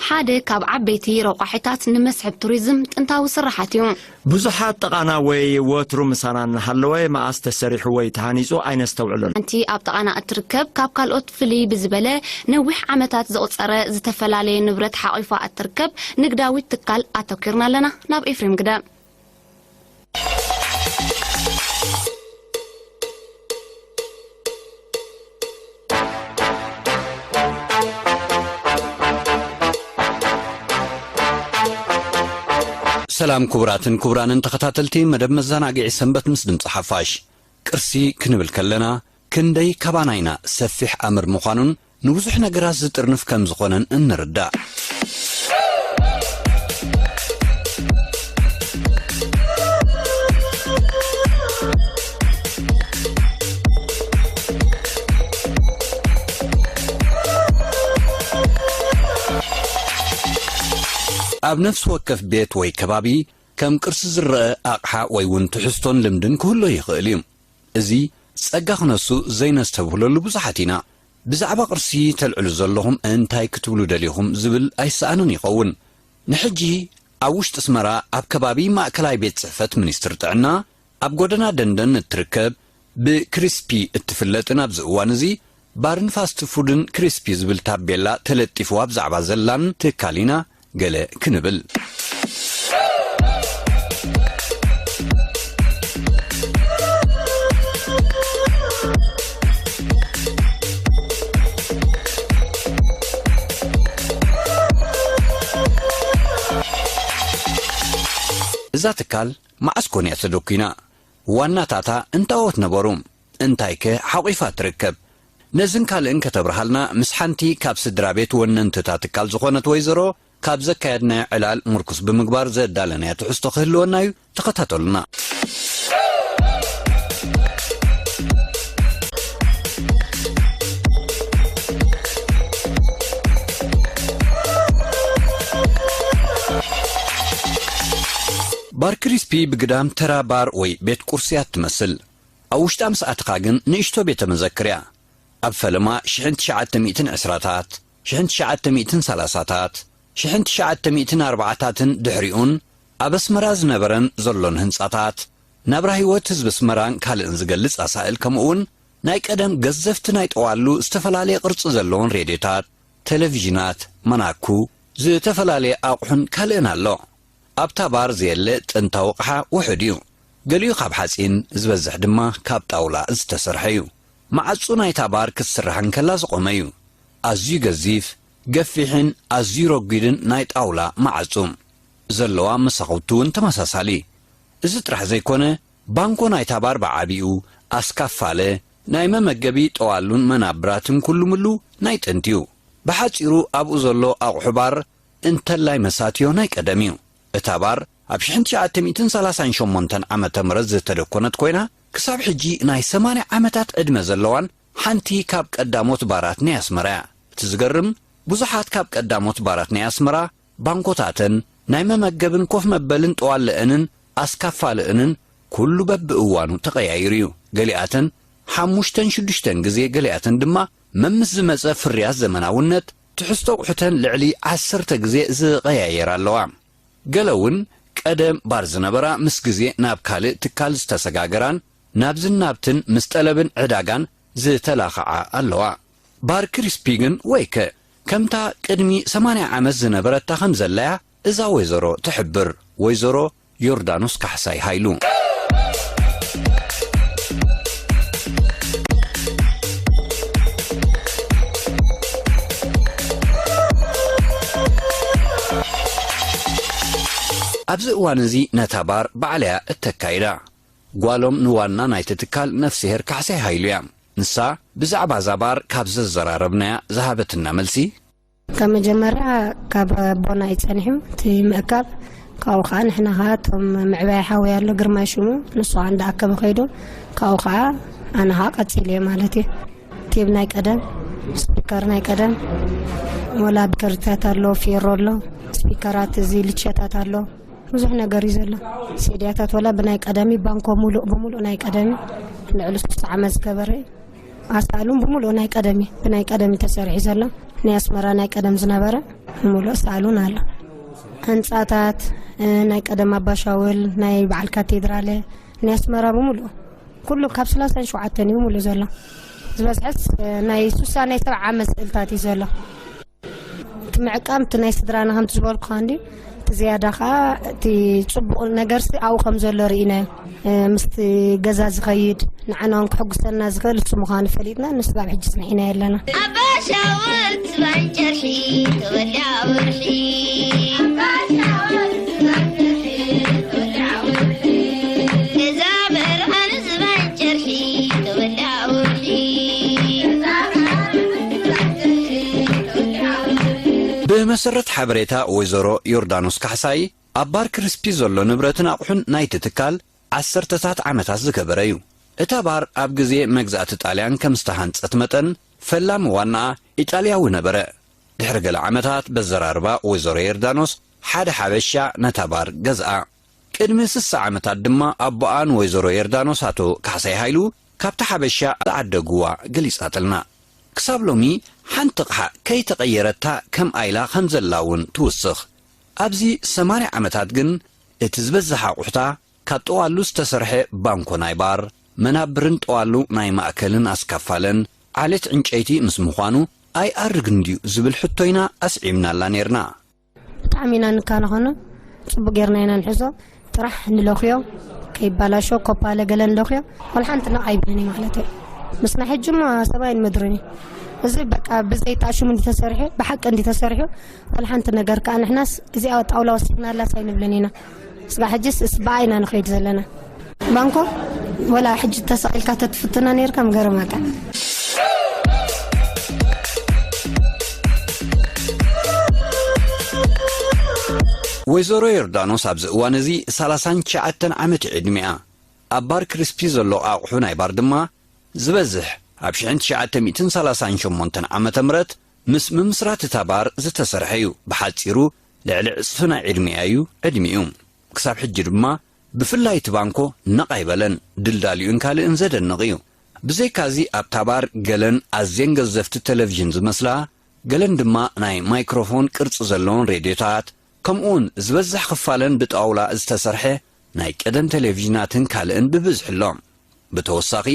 ሓደ ካብ ዓበይቲ ረቋሒታት ንመስሕብ ቱሪዝም ጥንታዊ ስራሓት እዩ። ብዙሓት ጥቓና ወይ ወትሩ ምሳና እናሃለወ መኣስ ተሰሪሑ ወይ ተሃኒጹ ኣይነስተውዕሎን። ሓንቲ ኣብ ጥቓና እትርከብ ካብ ካልኦት ፍልይ ብዝበለ ነዊሕ ዓመታት ዘቑጸረ ዝተፈላለየ ንብረት ሓቒፋ እትርከብ ንግዳዊት ትካል ኣተኲርና ኣለና። ናብ ኤፍሬም ግደ። ሰላም ክቡራትን ክቡራንን ተኸታተልቲ መደብ መዘናግዒ ሰንበት ምስ ድምፂ ሓፋሽ። ቅርሲ ክንብል ከለና ክንደይ ካባና ኢና ሰፊሕ ኣምር ምዃኑን ንብዙሕ ነገራት ዝጥርንፍ ከም ዝኾነን እንርዳእ። ኣብ ነፍሲ ወከፍ ቤት ወይ ከባቢ ከም ቅርሲ ዝረአ ኣቕሓ ወይ እውን ትሕዝቶን ልምድን ክህሎ ይኽእል እዩ። እዚ ጸጋ ክነሱ ዘይነስተብህለሉ ብዙሓት ኢና። ብዛዕባ ቅርሲ ተልዕሉ ዘለኹም እንታይ ክትብሉ ደሊኹም ዝብል ኣይሰኣንን ይኸውን። ንሕጂ ኣብ ውሽጢ ኣስመራ ኣብ ከባቢ ማእከላይ ቤት ጽሕፈት ሚኒስትሪ ጥዕና ኣብ ጎደና ደንደን እትርከብ ብክሪስፒ እትፍለጥን ኣብዚ እዋን እዚ ባርን ፋስት ፉድን ክሪስፒ ዝብል ታቤላ ተለጢፉ ኣብ ዛዕባ ዘላን ትካል ኢና ገለ ክንብል። እዛ ትካል መዓስ ኮን እያ ተደኲና? ዋናታታ እንታዎት ነበሩ? እንታይከ ሓቑፋ ትርከብ? ነዝን ካልእን ከተብርሃልና ምስ ሓንቲ ካብ ስድራ ቤት ወነንትታ ትካል ዝኾነት ወይዘሮ ካብ ዘካየድናዮ ዕላል ምርኩስ ብምግባር ዘዳለናዮ ትሕዝቶ ክህልወና እዩ። ተኸታተሉና። ባር ክሪስፒ ብግዳም ተራ ባር ወይ ቤት ቁርሲ እያ ትመስል። ኣብ ውሽጣ ምስ ኣተኻ ግን ንእሽቶ ቤተ መዘክር እያ። ኣብ ፈለማ ሽሕን ትሽዓተ ሚእትን ዕስራታት፣ ሽሕን ትሽዓተ ሚእትን ሰላሳታት፣ ሽሕን ትሽዓተ ሚእትን ኣርባዓታትን ድሕሪኡን ኣብ ኣስመራ ዝነበረን ዘሎን ህንጻታት፣ ናብራ ህይወት ህዝቢ ኣስመራን ካልእን ዝገልጽ ኣሳእል፣ ከምኡውን ናይ ቀደም ገዘፍቲ ናይ ጠዋሉ ዝተፈላለየ ቅርጺ ዘለዎን ሬድዮታት፣ ቴሌቪዥናት፣ መናኩ፣ ዝተፈላለየ ኣቑሑን ካልእን ኣሎ። ኣብታ ባር ዘየለ ጥንታዊ ኣቕሓ ውሑድ እዩ። ገሊኡ ካብ ሓጺን፣ ዝበዝሕ ድማ ካብ ጣውላ ዝተሰርሐ እዩ። መዓጹ ናይታ ባር ክትስራሕ እንከላ ዝቖመ እዩ። ኣዝዩ ገዚፍ፣ ገፊሕን ኣዝዩ ረጒድን ናይ ጣውላ መዓጹ። ዘለዋ መሳኹቲ እውን ተመሳሳሊ። እዚ ጥራሕ ዘይኮነ፣ ባንኮ ናይታ ባር ብዓቢኡ፣ ኣስካፋለ፣ ናይ መመገቢ ጠዋሉን መናብራትን ኩሉ ምሉ ናይ ጥንቲ እዩ። ብሓጺሩ ኣብኡ ዘሎ ኣቑሑ ባር እንተላይ መሳትዮ ናይ ቀደም እዩ። እታ ባር ኣብ ሽሕን ትሽዓተ ሚእትን ሰላሳን ሸሞንተን ዓመተ ምህረት ዝተደኮነት ኮይና፣ ክሳብ ሕጂ ናይ ሰማንያ ዓመታት ዕድመ ዘለዋን ሓንቲ ካብ ቀዳሞት ባራት ናይ ኣስመራ እያ። እቲ ዝገርም፣ ብዙሓት ካብ ቀዳሞት ባራት ናይ ኣስመራ፣ ባንኮታተን፣ ናይ መመገብን ኮፍ መበልን ጠዋለአንን ኣስካፋለአንን ኩሉ በብእዋኑ ተቐያይሩ እዩ። ገሊኣተን ሓሙሽተን ሽዱሽተን ግዜ፣ ገሊኣተን ድማ መምስ ዝመጸ ፍርያት ዘመናውነት ትሕዝቶ ኣቑሑተን ልዕሊ ዓሰርተ ግዜ ዝቐያየራ ኣለዋ። ገለ እውን ቀደም ባር ዝነበራ ምስ ግዜ ናብ ካልእ ትካል ዝተሰጋገራን ናብዝን ናብትን ምስ ጠለብን ዕዳጋን ዝተላኽዓ ኣለዋ። ባር ክሪስፒ ግን ወይከ ከምታ ቅድሚ ሰማንያ ዓመት ዝነበረታ ከም ዘላያ እዛ ወይዘሮ ትሕብር። ወይዘሮ ዮርዳኖስ ካሕሳይ ሃይሉ። ኣብዚ እዋን እዚ ነታ ባር ባዕላ እያ እተካይዳ። ጓሎም ንዋና ናይቲ ትካል ነፍስሄር ካሕሳይ ሃይሉ እያ። ንሳ ብዛዕባ እዛ ባር ካብ ዘዘራረብናያ ዝሃበትና መልሲ፣ ካብ መጀመርያ ካብ ኣቦና እዩ ጸኒሑ እቲ ምእካብ። ካብኡ ኸዓ ንሕና ኸዓ እቶም ምዕባይ ሓወይ ኣሎ ግርማይ ሽሙ፣ ንሱ ኸዓ እንዳኣከበ ኸይዱ፣ ካብኡ ኸዓ ኣነ ኸዓ ቀጺለ እየ ማለት እዩ። ቴብ ናይ ቀደም፣ ስፒከር ናይ ቀደም፣ ወላ ስፒከርታት ኣሎ፣ ፌሮ ኣሎ፣ ስፒከራት እዚ ልቸታት ኣሎ፣ ብዙሕ ነገር እዩ ዘሎ። ሴድያታት ወላ ብናይ ቀደም እዩ፣ ባንኮ ሙሉእ ብሙሉእ ናይ ቀደም እዩ። ልዕሊ ሶስት ዓመት ዝገበረ እዩ። ኣሳእሉን ብምሉኡ ናይ ቀደም እዩ፣ ብናይ ቀደም እዩ ተሰሪሑ ዘሎ። ናይ ኣስመራ ናይ ቀደም ዝነበረ ብምሉእ ሳሉን ኣሎ። ህንጻታት፣ እ፣ ናይ ቀደም ኣባሻውል፣ ናይ በዓል ካቴድራለ፣ ናይ ኣስመራ ብምሉእ፣ ኩሉ ካብ ሰላሳን ሸውዓተን እዩ ብምሉእ ዘሎ። ዝበዝሐስ፣ እ፣ ናይ ሱሳ ናይ ሰብዓ ዓመት ስእልታት እዩ ዘሎ። እቲ ምዕቃብ፣ እቲ ናይ ስድራና ከምቲ ዝበልኩኻ እንዲ፣ እቲ ዝያዳ ኸዓ፣ እቲ ጽቡቕ ነገርሲ ኣብኡ ከም ዘሎ ርኢናዮ። እ፣ ምስቲ ገዛ ዝኸይድ፣ ንዓና እውን ክሕጉሰና ዝኽእል እሱ ምዃኑ ፈሊጥና፣ ንሱ ካብ ሕጂ ጽኒዕና ኣለና። ኣባ ሻውል ዝባን ጨርሒ ተወልዓ ወርሒ። ኣባ ሻውል ዝባን ጨርሒ ተወልዓ ወርሒ። እዛ መርዓን ዝባን ጨርሒ ተወልዓ ወርሒ። እዛ መርዓን ዝባን ጨርሒ ተወልዓ ወርሒ። ብመሰረት ሓበሬታ ወይዘሮ ዮርዳኖስ ካሕሳይ፣ ኣብ ባር ክርስፒ ዘሎ ንብረትን ኣቑሑን ናይቲ ትካል ዓሰርተታት ዓመታት ዝገበረ እዩ። እታ ባር ኣብ ግዜ መግዛእቲ ጣልያን ከም ዝተሃንጸት መጠን፣ ፈላሚ ዋናኣ ኢጣልያዊ ነበረ። ድሕሪ ገለ ዓመታት፣ በዘራርባ ወይዘሮ ዮርዳኖስ፣ ሓደ ሓበሻ ነታ ባር ገዝኣ። ቅድሚ ስሳ ዓመታት ድማ፣ ኣቦኣ ንወይዘሮ ዮርዳኖስ፣ ኣቶ ካሕሳይ ሃይሉ፣ ካብቲ ሓበሻ ዝዓደግዋ ገሊጻትልና። ክሳብ ሎሚ ሓንቲ ኣቕሓ ከይተቐየረታ ከምኣ ኢላ ከም ዘላ እውን ትውስኽ። ኣብዚ ሰማንያ ዓመታት ግን፣ እቲ ዝበዝሕ ኣቑሑታ ካብ ጠዋሉ ዝተሰርሐ ባንኮ ናይ ባር፣ መናብርን ጠዋሉ ናይ ማእከልን ኣስካፋለን ዓሌት ዕንጨይቲ ምስ ምዃኑ፣ ኣይኣርግን ድዩ ዝብል ሕቶ ኢና ኣስዒብናላ ነይርና። ብጣዕሚ ኢና ንከናኸኖ፣ ጽቡቕ ጌርና ኢና ንሕዞ። ጥራሕ ንለኽዮ፣ ከይባላሾ ኮፓለ ገለ ንለኽዮ፣ ዋላ ሓንቲ ነቕ ኣይብልን እዩ ማለት እዩ። ምስና ሕጂ እሞ ሰማይን ምድርን እዩ። እዚ በቃ ብዘይታ ሽሙ እንዲ ተሰሪሑ፣ ብሓቂ እንዲ ተሰሪሑ፣ ዋላ ሓንቲ ነገር ከኣ ንሕናስ እዚኣ ጣውላ ወሲኽናላስ ኣይንብልን ኢና። ስጋ ሕጅስ እስ ብኣይና ንኸይድ ዘለና። ባንኮ ወላ ሕጂ ተሳኢልካ ተትፍትና ነይርካ ምገረማካ። ወይዘሮ ዮርዳኖስ ኣብዚ እዋን እዚ ሰላሳን ትሽዓተን ዓመት እዩ ዕድሚኣ። ኣብ ባር ክሪስፒ ዘሎ ኣቑሑ ናይ ባር ድማ ዝበዝሕ ኣብ ሽሕን ትሽዓተ ሚእትን ሰላሳን ሸሞንተን ዓመተ ምህረት ምስ ምምስራት እታ ባር ዝተሰርሐ እዩ። ብሓጺሩ ልዕሊ ዕጽፊ ናይ ዕድሚኣ እዩ ዕድሚኡ። ክሳብ ሕጂ ድማ ብፍላይ እቲ ባንኮ ነቕ ኣይበለን። ድልዳሊኡን ካልእን ዘደንቕ እዩ። ብዘይካዚ ኣብታ ባር ገለን ኣዝየን ገዘፍቲ ቴሌቪዥን ዝመስላ፣ ገለን ድማ ናይ ማይክሮፎን ቅርጺ ዘለዎን ሬድዮታት፣ ከምኡውን ዝበዝሕ ክፋለን ብጣውላ ዝተሰርሐ ናይ ቀደም ቴሌቪዥናትን ካልእን ብብዝሒ ኣሎ። ብተወሳኺ፣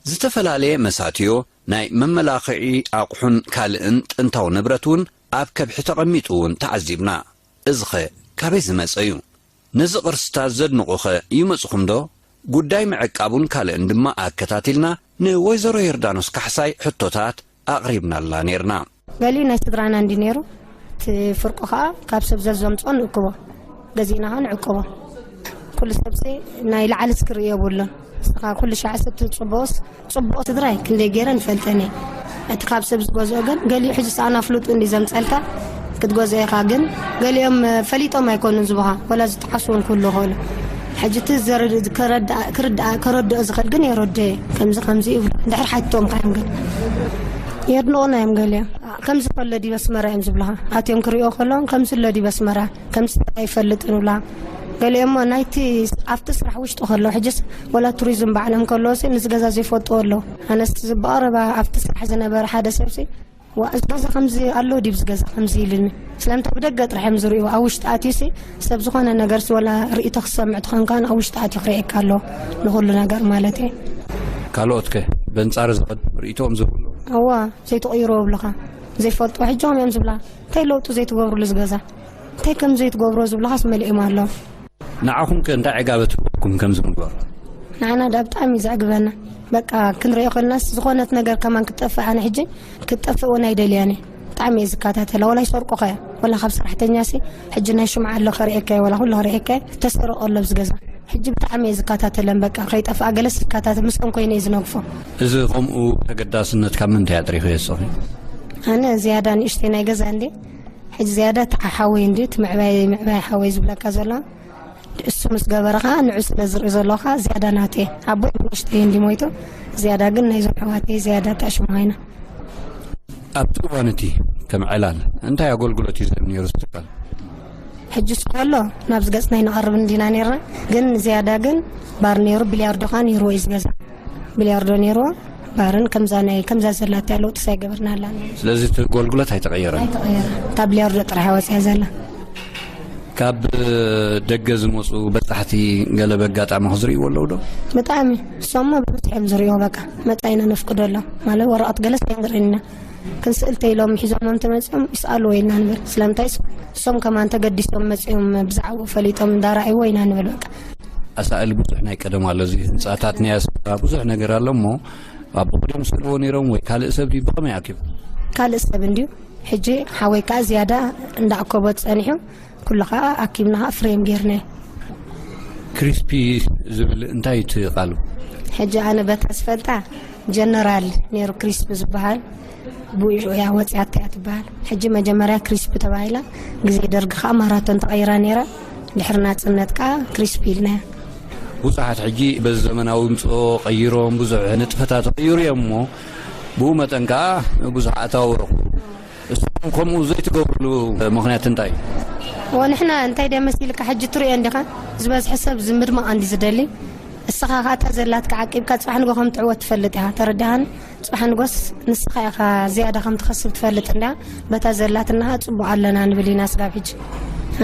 ዝተፈላለየ መሳትዮ፣ ናይ መመላኽዒ ኣቑሑን ካልእን ጥንታዊ ንብረት እውን ኣብ ከብሒ ተቐሚጡ እውን ተዓዚብና። እዚኸ ካበይ ዝመጸ እዩ? ነዚ ቅርስታት ዘድንቑኸ ይመጽኹም ዶ? ጉዳይ ምዕቃቡን ካልእን ድማ ኣከታቲልና ንወይዘሮ ዮርዳኖስ ካሕሳይ ሕቶታት ኣቕሪብናላ ነይርና። ገሊኡ ናይ ስድራና እንዲ ነይሩ፣ እቲ ፍርቁ ኸኣ ካብ ሰብ ዘዘምጾ ንእክቦ፣ ገዚእና ኸኣ ንዕቅቦ። ኩሉ ሰብሲ ናይ ላዕሊ እስክርእዮ የብሉን። ንስኻ ኩሉ ሻዕ ሰብቲ ጽቡቕስ፣ ጽቡቕ ስድራይ ክንደይ ገይረ ንፈልጠን እየ። እቲ ካብ ሰብ ዝገዝኦ ግን ገሊኡ ሕጂ ሰኣን ኣፍልጡ እንዲ ዘምጸልካ ክትገዝኦ ኢኻ። ግን ገሊኦም ፈሊጦም ኣይኮኑን ዝብኻ፣ ወላ ዝጠዓሱ እውን ክህሉ ይኽእሉ። ሕጂ እቲ ዘረድ-፣ ከረድኣ-፣ ክርድኣ-፣ ከረድኦ ዝኽእል ግን የረድኦ እየ። ከምዚ ከምዚ ይብሉ። እንድሕር ሓቲቶምካ እዮም ግን የድንቑና እዮም ገሊኦም። ከምዚ ከሎ ድዩ ኣስመራ እዮም ዝብሉኻ። ኣትዮም ክርእዮ ከለዎም ከምዚ ኣሎ ድዩ ኣስመራ? ከምዚ ኣይፈልጥን ይብሉኻ። ገሊኦም እሞ ናይቲ ኣብቲ ስራሕ ውሽጢ ከለዉ፣ ሕጅስ ወላ ቱሪዝም ባዕሎም ከለዉሲ ነዚ ገዛ ዘይፈልጥዎ ኣለዉ። ኣነስ ብቐረባ ኣብቲ ስራሕ ዝነበረ ሓደ ሰብሲ፣ "ዋ፣ እዚ ገዛ ከምዚ ኣሎ ድዩ፣ እዚ ገዛ ከምዚ?" ኢሉኒ። ስለምንታይ ብደገ ጥራሕ እዮም ዝርእይዎ። ኣብ ውሽጢ ኣትዩሲ ሰብ ዝኾነ ነገርሲ ወላ ርእይቶ ክሰምዕ ትኾንካ፣ ኣብ ውሽጢ ኣትዩ ክርእየካ ኣለዎ፣ ንኹሉ ነገር ማለት እዩ። ካልኦት ከ በንጻር እዚ ቅድም ርእይቶኦም ዝህቡ ኣለዉ? እዋ፣ ዘይትቕይሮ ይብሉኻ። ዘይፈልጡ ሕጂ እዮም ዝብላ። እንታይ ለውጢ ዘይትገብሩሉ እዚ ገዛ? እንታይ ከም ዘይትገብሮ ዝብሉኻስ መሊኦም ኣለዉ። ንዓኹም ከ እንታይ ዕጋበት ሂብኩም ከምዚ ምግባሩ? ንዓና ደኣ ብጣዕሚ እዩ ዘዕግበና። በቃ ክንሪኦ ከለናስ ዝኾነት ነገር ከማን ክትጠፍእ፣ ኣነ ሕጂ ክትጠፍእ እውን ኣይደልያን እየ። ብጣዕሚ እየ ዝከታተላ። ወላ ይሰርቁኻ እዮም። ወላ ካብ ሰራሕተኛሲ ሕጂ ናይ ሽምዓ ኣሎ ከርእየካ እየ፣ ወላ ኩሉ ከርእየካ እየ። ተሰርቆ ኣሎ ኣብዚ ገዛ። ሕጂ ብጣዕሚ እየ ዝከታተለን። በቃ ከይጠፍኣ ገለስ ይከታተል፣ ምስኦም ኮይነ እየ ዝነግፎ። እዚ ከምኡ ተገዳስነት ካብ ምንታይ ኣጥሪኹ የስኺ? ኣነ ዝያዳ ንእሽተይ ናይ ገዛ እንዴ፣ ሕጂ ዝያዳ እቲ ሓወይ እንዴ፣ እቲ ምዕባይ፣ ምዕባይ ሓወይ ዝብለካ ዘሎ፣ እሱ ምስ ገበረ ኸኣ ንዑ ስለ ዝርኢ ዘሎ ኸኣ ዝያዳ ናተይ። ኣቦይ ንእሽተይ እንዲ ሞይቱ፣ ዝያዳ ግን ናይዞም ኣሕዋተይ ዝያዳ ተኣሽሙ ኾይና። ኣብቲ እዋን እቲ ከም ዕላል እንታይ ኣገልግሎት እዩ ዝህብ ነይሩ እዚ ትካል? ሕጅስ ከሎ ናብዚ ገጽና ኣይንቐርብን እንዲና ነይርና፣ ግን ዝያዳ ግን ባር ነይሩ፣ ቢልያርዶ ኸኣ ነይርዎ እዩ እዚ ገዛ። ቢልያርዶ ነይርዎ፣ ባርን ከምዛ ናይ ከምዛ ዘላትያ ለውጥስ ኣይገበርናላን። ስለዚ እቲ ጎልጉለት ኣይተቐየረን። ኣይተቐየረ። ታብ ሊያርዶ ጥራሕ ወፅያ ዘላ። ካብ ደገ ዝመፁ በፃሕቲ ገለ በጋጣሚ ክዝርእዎ ኣለዉ ዶ? ብጣዕሚ። እሶሞ ብብዝሒ እዮም ዝርእዎ። በቃ መፃ ኢና ነፍቅደሎም ማለት ወረቐት ገለስ ኣይንርእን ኢና። ክንስእል ተይሎም ሒዞሞም ተመፂኦም ይስኣልዎ ኢልና ንብል። ስለምንታይ እሶም ከማን ተገዲሶም መፂኦም ብዛዕባኡ ፈሊጦም እንዳረኣይዎ ኢና ንብል። በቃ ኣሳእል ብዙሕ ናይ ቀደም ኣሎ። እዚ ህንፃታት ናይ ኣስመራ ብዙሕ ነገር ኣሎ እሞ ኣብ ብቕድም ስእልዎ ነይሮም ወይ ካልእ ሰብ ድዩ? ብኸመይ ኣኪቡ? ካልእ ሰብ እንድዩ። ሕጂ ሓወይ ከዓ ዝያዳ እንዳኣኮቦ ፀኒሑ። ኩሉ ከዓ ኣኪብና ከዓ ፍሬም ጌርና። ክሪስፒ ዝብል እንታይ እቲ ቃሉ? ሕጂ ኣነ በታ ዝፈልጣ ጀነራል ነይሩ ክሪስፒ ዝበሃል። ብኡ እያ ወፂኣታ እያ ትበሃል። ሕጂ መጀመርያ ክሪስፒ ተባሂላ፣ ግዜ ደርጊ ከዓ ማራቶን ተቐይራ ነይራ። ድሕሪ ናፅነት ከዓ ክሪስፒ ኢልናያ። ብዙሓት ሕጂ በዚ ዘመናዊ ምፅኦ ቀይሮም ብዙሕ ንጥፈታት ተቐይሩ እዮም እሞ ብኡ መጠን ከዓ ብዙሕ ኣታዊ ረኽቡ። እስኹም ከምኡ ዘይትገብርሉ ምኽንያት እንታይ እዩ? ወንሕና እንታይ ደመስ ኢልካ ሕጂ ትሪኦ እንዲኻ፣ ዝበዝሐ ሰብ ዝምድማቕ እንዲ ዝደሊ። እስኻ ከዓ እታ ዘላትካ ዓቂብካ ፅባሕ ንጎ ከም ትዕወት ትፈልጥ ኢኻ። ተረዲኻኒ? ፅባሕ ንጎስ ንስኻ ኢኻ ዝያዳ ከም ትኸስብ ትፈልጥ እንዳ በታ ዘላትና ከዓ ፅቡቕ ኣለና ንብል ኢና ስጋብ ሕጂ።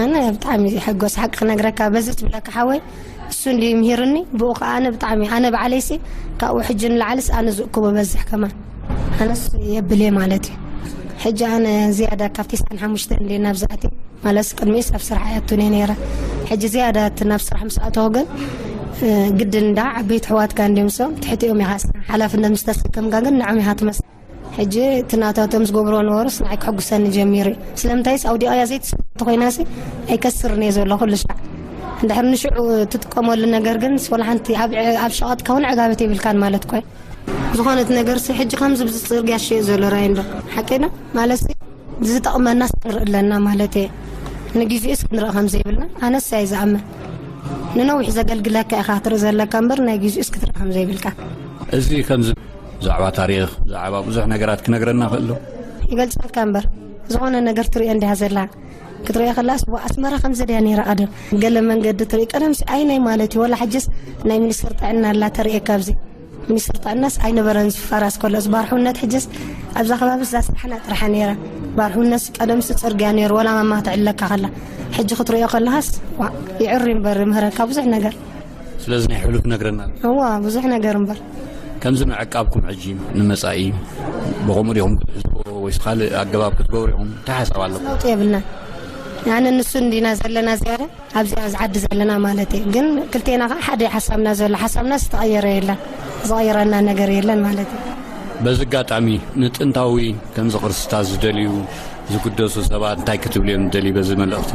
ኣነ ብጣዕሚ ሕጎስ ሓቂ ክነግረካ በዚ ትብለካ ሓወይ እሱ እንዲ ምሂርኒ ብኡ ከዓ ኣነ ብጣዕሚ ኣነ ባዕለይሲ ካብኡ ሕጂ ንላዕልስ ኣነ ዝእክቦ በዝሕ ከማን ኣነስ የብል እየ ማለት እዩ። ሕጂ ኣነ ዝያዳ ካብ ቴስዓን ሓሙሽተን እንዲ ናብ ዝኣትየ ማለትስ ቅድሚኡስ ኣብ ስራሕ ኣያቱን እየ ነይረ። ሕጂ ዝያዳ እቲ ናብ ስራሕ ምስ ኣተኹ ግን ግድን እንዳ ዓበይቲ ኣሕዋትካ እንድዮም እሶም ትሕቲኦም ኢኻ ሓላፍነት ምስ ተሰከምካ ግን ንዖም ኢኻ ትመስል። ሕጂ እቲ ናታቶም ዝገብርዎ ነበሩስ ንዓይ ከሐጉሰኒ ጀሚሩ እዩ። ስለምንታይስ ኣውዲቐያ ዘይትስምዖ እንተኾይናሲ ኣይከስርን እየ ዘሎ ኩሉ ሻዕ። እንድሕር ንሽዑ ትጥቀመሉ ነገር ግን ወላ ሓንቲ ኣብ ሸቐጥካ እውን ዕጋበት የብልካን ማለት እኮ እዩ። ዝኾነ እቲ ነገርሲ ሕጂ ከምዚ ብዚ ፅርግያ ዝሸየጥ ዘሎ ራእይ እንዶ ሓቂ ዶ? ማለትሲ ዝጠቕመናስ ክንርኢ ኣለና ማለት እየ። ንግዚኡስ ክንርኢ ከም ዘይብልና ኣነስ እየ ዝኣምን። ንነዊሕ ዘገልግለካ ኢኻ ክትርኢ ዘለካ እምበር ናይ ግዚኡስ ክትርኢ ከም ዘይብልካ። እዚ ከምዚ ብዛዕባ ታሪኽ ብዛዕባ ብዙሕ ነገራት ክነግረና ክእል ዶ? ይገልፀልካ እምበር ዝኾነ ነገር ትሪኦ እንዲያ ዘላ ክትሪኦ ከላስ ዋ ኣስመራ ከምዚ ድያ ነይራ ቀደም ገለ መንገዲ ትርኢ ቀደምሲ ኣይ ናይ ማለት እዩ ወላ ሕጅስ ናይ ሚኒስትር ጥዕና ኣላ ተርእየካ ኣብዚ ሚኒስትር ጥዕናስ ኣይነበረን ዝፋራስ ከሎ እዚ ባርሑነት ሕጅስ ኣብዛ ከባቢ እዛ ስራሕና ጥራሓ ነይራ ባርሑነትስ ቀደምሲ ፅርግያ ነይሩ ወላ ማማ ትዕለካ ከላ ሕጂ ክትሪኦ ከለኻስ ዋ ይዕሪ እምበር ምህረካ ብዙሕ ነገር ስለዚ ናይ ሕሉፍ ነግረና ኣሎ። እዋ ብዙሕ ነገር እምበር ከምዚ ምዕቃብኩም ሕጂ ንመጻኢ ብኸምኡ ዲኹም ክትሕዝዎ ወይስ ካልእ ኣገባብ ክትገብሩ ኢኹም እንታይ ሓሳብ ኣለኩም? ለውጢ የብልናን። ኣነ ንሱ እንዲና ዘለና ዝያዳ ኣብዚኣ ኣብዚ ዓዲ ዘለና ማለት እዩ። ግን ክልቴና ከዓ ሓደ እዩ ሓሳብና ዘሎ። ሓሳብና ዝተቐየረ የለን። ዝቐየረና ነገር የለን ማለት እዩ። በዚ ኣጋጣሚ ንጥንታዊ ከምዚ ቅርስታት ዝደልዩ ዝግደሱ ሰባት እንታይ ክትብልዮም ትደልዩ በዚ መልእኽቲ?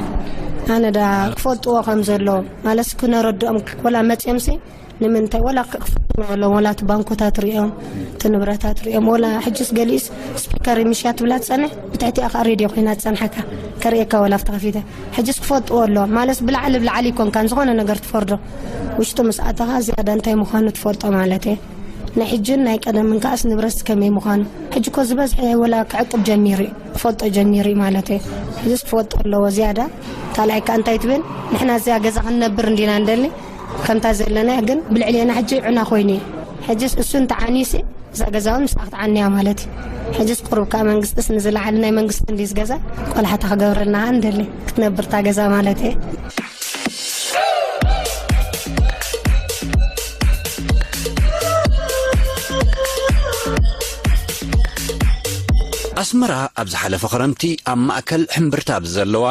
ኣነ ዳ ክፈልጥዎ ከም ዘለዎም ማለት ክነረድኦም ወላ መፅዮምሲ ንምንታይ ወላ ክፍትኑ ኣለዎም ወላ እቲ ባንኮታት ሪኦም እቲ ንብረታት ሪኦም ወላ ሕጅስ ገሊኡስ ስፒከር ምሽያ ትብላ ትፀንሕ ብትሕቲኣ ከዓ ሬድዮ ኮይና ትፀንሓካ ከርእየካ ወላ ኣብቲ ከፊተ ሕጅስ ክፈልጥዎ ኣለዎም ማለት ብላዕሊ ብላዕሊ ይኮንካን ዝኾነ ነገር ትፈርዶ ውሽጡ ምስ ኣተኻ ዝያዳ እንታይ ምዃኑ ትፈልጦ ማለት እየ ናይ ሕጅን ናይ ቀደምን ከዓስ ንብረትስ ከመይ ምዃኑ ሕጂ እኮ ዝበዝሐ ወላ ክዕቅብ ጀሚሩ እዩ ክፈልጦ ጀሚሩ እዩ ማለት እዩ ሕጅስ ክፈልጦ ኣለዎ ዝያዳ ካልኣይ ከዓ እንታይ ትብል ንሕና እዚኣ ገዛ ክንነብር እንዲና እንደሊ ከምታ ዘለና ግን ብልዕሌና ሕጂ ዕና ኮይኑ እዩ ሕጅስ እሱ እንተዓንዩሲ እዛ ገዛ እውን ምስኣ ክትዓንያ ማለት እዩ ሕጅስ ቁሩብ ከዓ መንግስቲስ ንዝለዓለ ናይ መንግስቲ እንዲ ዝገዛ ቆልሓታ ክገብረልና ከዓ እንደሊ ክትነብርታ ገዛ ማለት እየ ኣስመራ ኣብ ዝሓለፈ ክረምቲ ኣብ ማእከል ሕምብርታ ብዘለዋ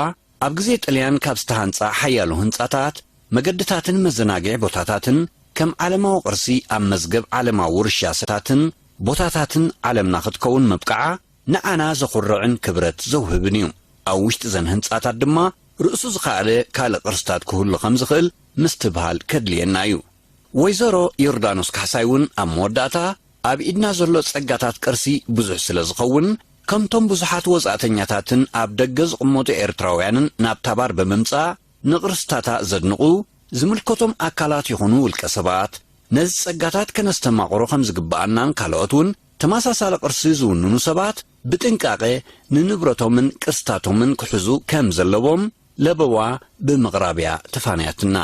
ኣብ ግዜ ጥልያን ካብ ዝተሃንጻ ሓያሎ ህንጻታት መገድታትን መዘናግዒ ቦታታትን ከም ዓለማዊ ቅርሲ ኣብ መዝገብ ዓለማዊ ውርሻ ሰታትን ቦታታትን ዓለምና ክትከውን ምብቃዓ ንዓና ዘኹርዕን ክብረት ዘውህብን እዩ። ኣብ ውሽጢ ዘን ህንጻታት ድማ ርእሱ ዝኸኣለ ካልእ ቅርስታት ክህሉ ከም ዝኽእል ምስትብሃል ከድልየና እዩ። ወይዘሮ ዮርዳኖስ ካሕሳይ እውን ኣብ መወዳእታ ኣብ ኢድና ዘሎ ጸጋታት ቅርሲ ብዙሕ ስለ ዝኸውን ከምቶም ብዙሓት ወጻእተኛታትን ኣብ ደገ ዝቕመጡ ኤርትራውያንን ናብታ ባር ብምምጻእ ንቕርስታታ ዘድንቑ ዝምልከቶም ኣካላት ይኹኑ ውልቀ ሰባት ነዚ ጸጋታት ከነስተማቕሮ ከም ዝግብኣናን ካልኦት እውን ተመሳሳሊ ቅርሲ ዝውንኑ ሰባት ብጥንቃቐ ንንብረቶምን ቅርስታቶምን ክሕዙ ከም ዘለዎም ለበዋ ብምቕራብ እያ ተፋንያትና።